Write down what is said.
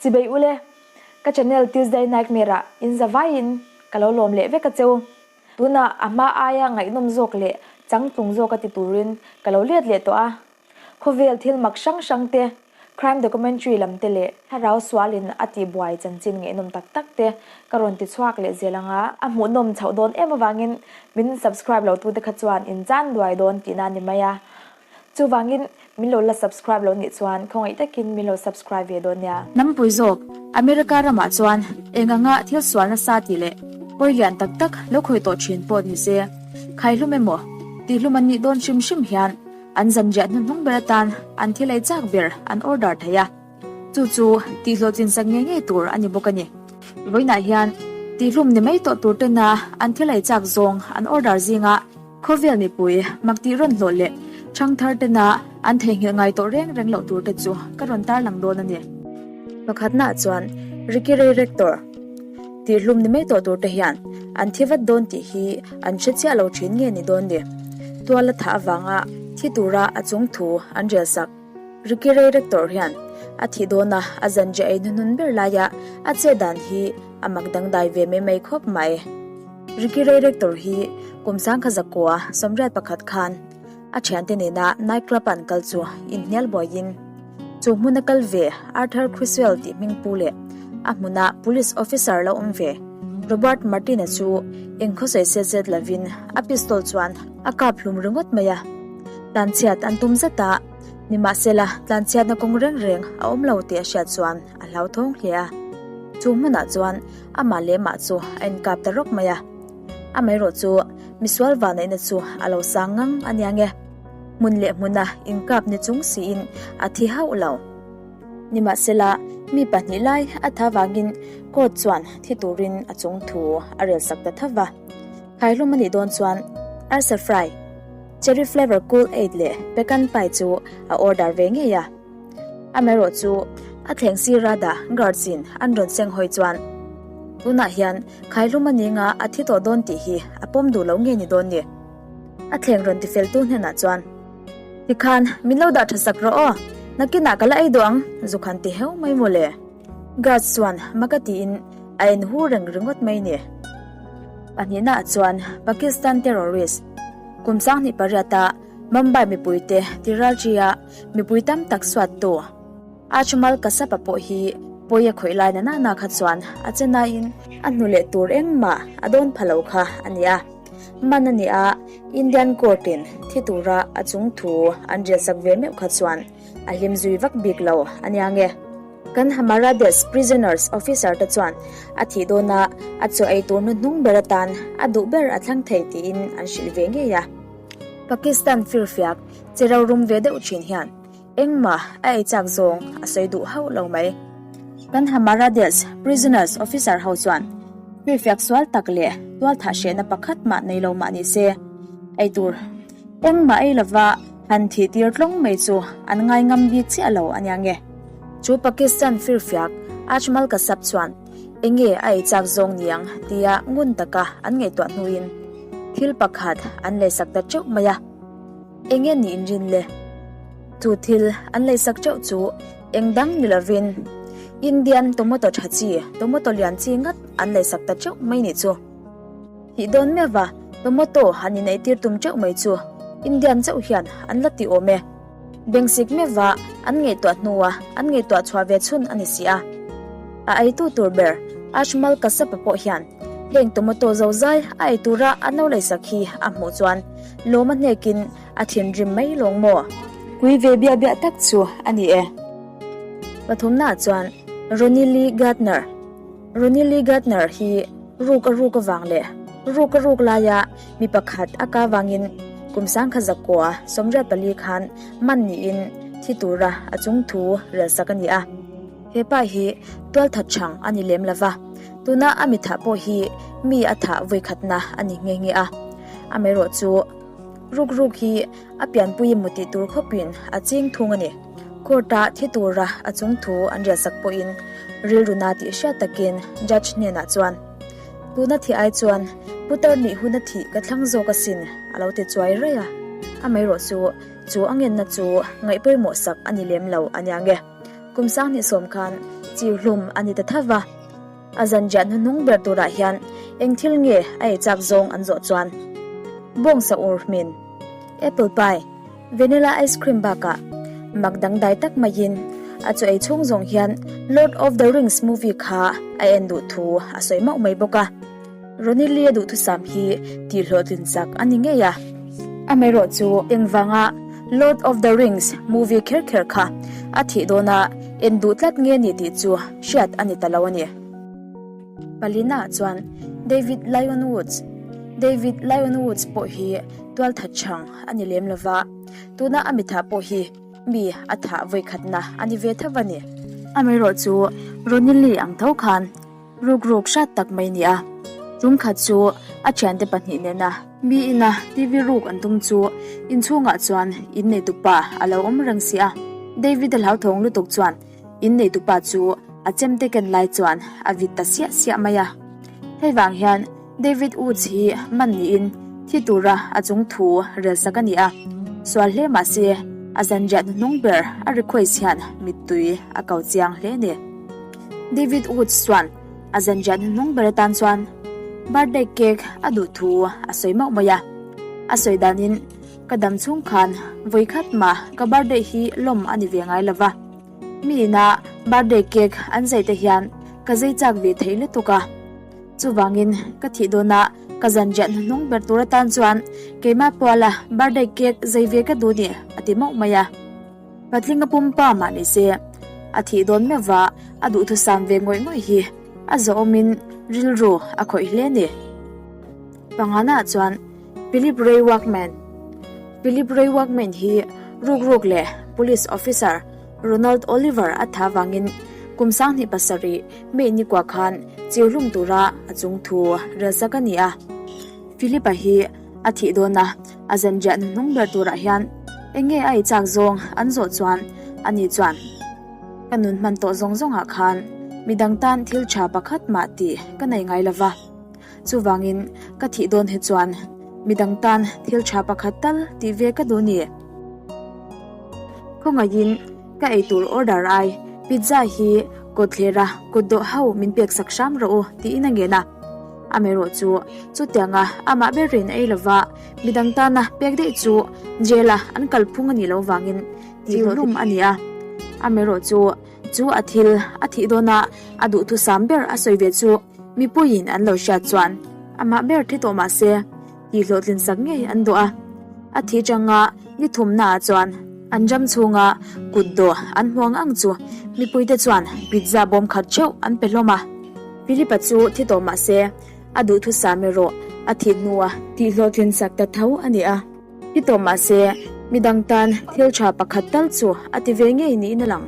Chibei ule, ka channel Tuesday Nightmare ah in za vaiin ka lo lawm leh vek a cheu. Tunah a hma aia ngaihnawm zawk leh changtlung zawk a ti turin ka lo let leh tawh a. Khawvel thil mak hrang hrang te, crime documentary lam te leh thlarau sualin a tihbuai chanchin ngaihnawm tak tak te ka rawn ti chhuak leh zel ang a. A hmuhnawm chhoh dawn em avangin min subscribe lo tute kha chuan in chan duai dawn tihna a ni mai a. Chuvangin min lo la subscribe lo nih chuan khawngaih takin min lo subscribe ve dawn nia. Hnampui zawk, America ramah chuan eng anga thil sual nasa tih leh pawi lian tak tak lo khawi tawh thin pawh ni se, khaihlum emaw tihhlum an nih dawn hrim hrim hian an zanriah hnuhnung ber atan an thil ei chak ber an order thei a, chu chu tihhlawhtlin sak ngei ngei tur a ni bawk a ni. Vawiinah hian tihhlum ni mai tawh tur tena an thil ei chak zawng an order zingah Khawvel mipui mak tih rawn hlawh leh ṭhangthar tena an theihnghilh ngai tawh reng reng loh tur te chu ka rawn tarlang dawn a ni. Pakhatnaah chuan Ricky Ray Rector tihhlum ni mai tawh tur te hian an thi vat dawn tih hi an hre chiah lo ṭhin nge ni dawn ni. Tual a thah avanga thi tura a chung thu an rel sak. Ricky Ray Rector hian a thih dawna a zanriah ei hnuhnun ber laia a chet dan hi a mak dangdai ve mai mai khawp mai. Ricky Ray Rector hi kum sangkha zakua 81 khan a thiante nena night club an kal chu inhnial buaiin chu hmuna kal ve Arthur Criswell tih hming pu leh a hmuna police officer lo awm ve Robert Martin-a chu engkhawsawi set zet lovin a pistol chuan a kap hlum ringawt mai a. Tlanchhiat an tum zet a, nimahsela tlanchhiatna kawng reng reng a awm lo tih a hriat chuan a hlauthawng hle a. Chu hmunah chuan Amah leh mah chu a inkap ta rawk mai a. Amaherawh chu misual vahneihna chu a lo sang ngang a nia nge. Hmun leh hmuna inkap ni chung siin a thi hauh lo. Nimahsela, mi pahnih lai a tha vangin court chuan thi turin a chung thu a rel sak ta tho va. Khaihlum a nih dawn chuan arsa fry, cherry flavour kool aid leh pecan pie chu a order ve ngei a. Amaherawh chu a thleng sira dah guards in an rawn seng hawi chuan tunah hian khaihlum a ninga a thi tawh dawn tih hi a pawm duh lo nge ni dawn ni. A thleng rawn tifel tu hnenah chuan tikhan min lo dah tha sak rawh aw, nakinah ka la ei duh ang zuk han ti heu mai mawle. Guards chuan maka tiin a en hu reng ringawt mai ni. Pahnihnaah chuan Pakistan terrorist kum 28 a Mumbai mipuite Tiralchia mipui tam tak suattu Ajmal Kasapa pawh hi pawi a khawih lai na nana kha chuan a che nain a hnu leh tur engmah a dawn pha lo kha a ni a. Man a ni a, Indian court in thi tura a chung thu an rialsak ve meuh kha chuan a hlim zui vak bik lo a nia nge. Kan Hamarades prisoners officer te chuan a thih dawna a chaw ei tur hnuhnung ber atan a duh ber a thlang thei tiin an hrilh ve ngei a. Pakistan firfiak che ro rum ve deuh thin hian engmah a ei chak zawng a sawi duh hauh lo mai. Kan Hamarades prisoners officer ho chuan firfiak sual tak leh tualthah hrehna pakhat mah nei lo mah ni se, ei tur engmah ei lova han thih tir tlawng mai chu an ngai ngam bik chiah lo a nia nge. Chu Pakistan firfiak Ajmal Kasab chuan enge a ei chak zawng niang tia ngun taka an ngaihtuah hnuin, Thil pakhat an leisak ta teuh mai a, enge ni inrin le? Chu thil an leisak teuh chu eng dang ni lovin Indian tomato tha chi, tomato lian chi ngat an leisak ta teuh mai nih chu. Thih dawn meuh va, tomato han ineitir tum teuh mai chu Indian chauh hian an la ti awm e. Bengsik meuh va an ngaihtuah hnua an ngaihtuah chhuah ve chhun a ni si a. A eitu tur ber Ajmal Kasapa pawh hian heng tomato zozai a ei tura a no leisak hi a hmuh chuan lawm a hnekin a thinrim mai lawng maw? Kui ve biah biah tak chu a ni e. Pathumnaah chuan Ronnie Lee Gardner Ronnie Lee Gardner hi ruk a ruk avang leh ruk a ruk laia mi pakhat a ka vangin kum 1994 khan man niin thi tura a chung thu relsak a ni a. He pa hi tualthat chhang a ni lem lova, tuna a mi thah pawh hi mi a thah vawikhatna a ni nghe nghe a. Amaherawh chu ruk ruk hi a pianpui emaw tih tur khawpin a ching thung a ni. Court-a thi tura a chung thu an riahsak pawhin rilru na tih hriat takin judge hnenah chuan, Tuna thih ai chuan putar nih huna thih ka thlang zawk asin a lo ti chuai raih a. Amaherawh chu chu a ngenna chu ngaih pawimawh sak a ni lem lo a nia nge. Kum 2010 khan Chiu hlum a ni ta tho va. A zanriah hnuhnung ber turah hian eng thil nge a ei chak zawng an zawh chuan bawngsa ur hmin, apple pie, vanilla ice cream bakah mak dangdai tak maiin a chaw ei chhung zawng hian Lord of the Rings movie kha a en duh thu a sawi mauh mai bawk a. Ronnie Lee a duhthusam hi tih hlawhtlin chak a ni ngei a. Amaherawhchu engvanga Lord of the Rings movie kher kher kha a thih dawna en duh tlat nge ni tih chu hriat a ni ta lo a ni. Palina chuan David Lyon Woods David Lyon Woods pawh hi tualthat chhang a ni lem lova, tuna a mitha pawh hi mi a thah vawikhatna a ni ve tho a ni. Amaherawhchu Ronnie Lee ang tho khan Ruk ruk hrat tak mai ni a, tum khat chu a thiante pahnih nena mi ina TV ruk an tum chu inchhungah chuan inneitupa a lo awm reng si a. David a hlauthawng lutuk chuan inneitupa chu a chemte ken lai chuan a vit ta siah siah mai a. Hei vang hian David Woods hi man niin thi tura a chung thu rel sak a ni a, sual hle mah se a zanriah hnuhnung ber a request hian mittui a ko chiang hle a ni. David Woods chuan a zanriah hnuhnung ber atan chuan birthday cake a duh thu a sawi mauh mai a. A sawi danin, Ka dam chhung khan vawi khat mah ka birthday hi lawm a ni ve ngai lo va. Mi ina birthday cake an zai te hian ka zai chak ve thei lutuk a. Chuvangin ka thih dawnah ka zanriah hnuhnung ber tur atan chuan keimah puala birthday cake zai ve ka duh ni a ti mauh mai a. Patling a pumpa mah ni se, a thih dawn meuh va a duhthusam ve ngawih ngawih hi a zawhawmin rilru a khawih hle a ni. Pangana chuan Philip Ray Workman Philip Ray Workman hi rukruk leh Police Officer Ronald Oliver a tha vangin kum 27 May nikua khan chiuhlum tura a chungthu relsak a ni a. Philip-a hi a thih dawn a, a zanriah hnuhnung ber turah hian eng nge a ei chak zawng an zawh chuan ani chuan, Ka nun hman tawh zawng zawngah khan midang tan thil tha pakhat mah tih ka nei ngai lo va, chuvangin ka thih dawn hi chuan midang tan thil tha pakhat tal tih ve ka duh ni. Khawngaihin ka eitur order ai pizza hi kawtthlera kutdawh ho min peksak hram rawh u tiin a ngen a. Amaherawh chu chutianga amah berin ei lova midang tana pek daih chu jail-a an kalphung a nih loh vangin tihhlum a ni a. Amaherawh chu chu a thil a thih dawna a duhthusam ber a sawi ve chu mipuiin an lo hriat chuan amah ber thi tawh mah se tihhlawhtlin sak ngei an duh a. A thi changa ni thumnaah chuan an ram chhunga kut dawh an hmuang ang chu mipuite chuan pizza bawm khat theuh an pe hlawm a. Philip-a chu thi tawh mah se a duhthusam erawh a thih hnua tihhlawhtlin sak ta tho a ni a. Thi tawh mah se midang tan thil tha pakhat tal chu a ti ve ngei niin a lang.